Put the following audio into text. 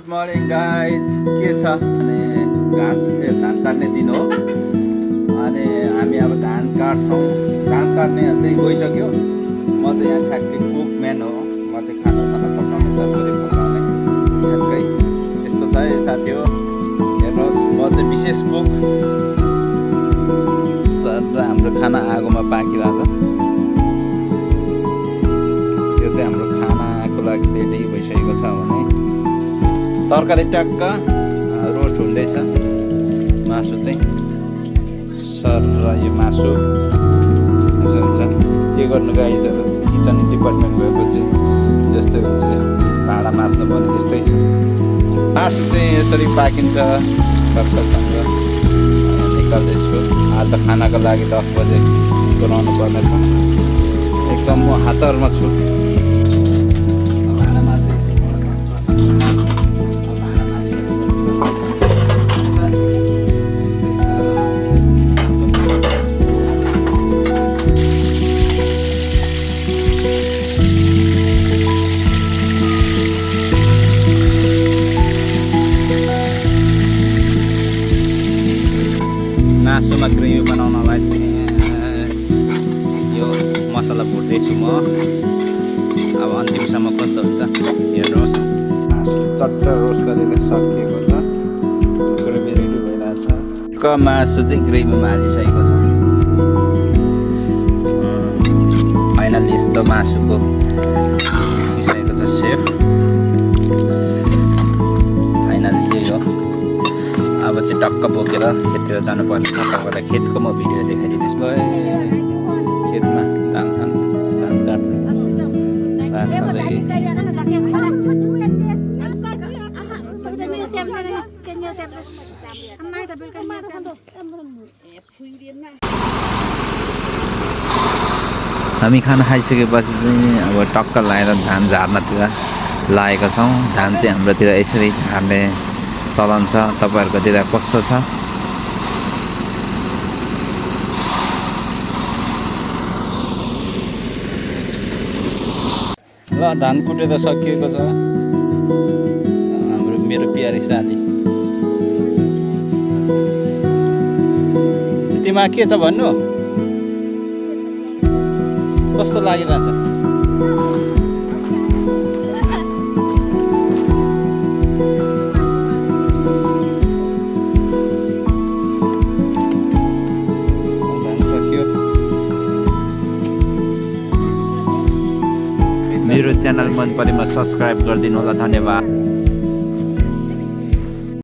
Good morning guys, के छ अनि घाँस धान काट्ने दिन हो अनि हामी अब धान काट्छौँ। धान काट्ने चाहिँ गइसक्यो। म चाहिँ यहाँ ठ्याक्कै कुकम्यान हो। म चाहिँ खानासाना पकाउने तरकारी पकाउने ठ्याक्कै यस्तो छ है साथी हो। हेर्नुहोस्, म चाहिँ विशेष कुक सर र हाम्रो खाना आगोमा पाकिरहेको छ। यो चाहिँ हाम्रो खानाको लागि रेडी भइसकेको छ भने तरकारी ट्याक्क रोस्ट हुँदैछ। मासु चाहिँ सर र यो मासु यसरी छ। के गर्नु गाइजहरू, किचन डिपार्टमेन्ट गएपछि जस्तै हुन्छ, भाँडा माझ्नु पर्ने यस्तै छ। मासु चाहिँ यसरी पाकिन्छ टक्कसँग निकाल्दैछु। आज खानाको लागि 10 बजे बनाउनु पर्नेछ। एकदम म हतारमा छु। मासुमा ग्रेभी बनाउनलाई चाहिँ यो मसला भुट्दैछु म। अब अन्तिमसम्म कस्तो हुन्छ हेर्नुहोस्। मासु चट्ट रोस्ट गरेर सकिएको छ। ग्रेभी रेडी भइरहेछ। मासु चाहिँ ग्रेभीमा हालिसकेको छ। फाइनली यस्तो मासुको सिसकेको छ सेफ। फाइनली यही हो। अब चाहिँ टक्क बोकेर खेततिर जानुपर्ने छ। तपाईँलाई खेतको म भिडियो देखाइदिनुहोस्। खेतमा धान काट्दै हामी खाना खाइसकेपछि चाहिँ अब टक्क लगाएर धान झार्नतिर लागेका छौँ। धान चाहिँ हाम्रोतिर यसरी झार्ने चलन छ। तपाईँहरूकोतिर कस्तो छ? ल धान कुटेर सकिएको छ। मेरो प्यारी साथी चित्तीमा के छ भन्नु? कस्तो लागिरहेछ? मेरो च्यानल मन परेमा सब्सक्राइब गरिदिनु होला। धन्यवाद।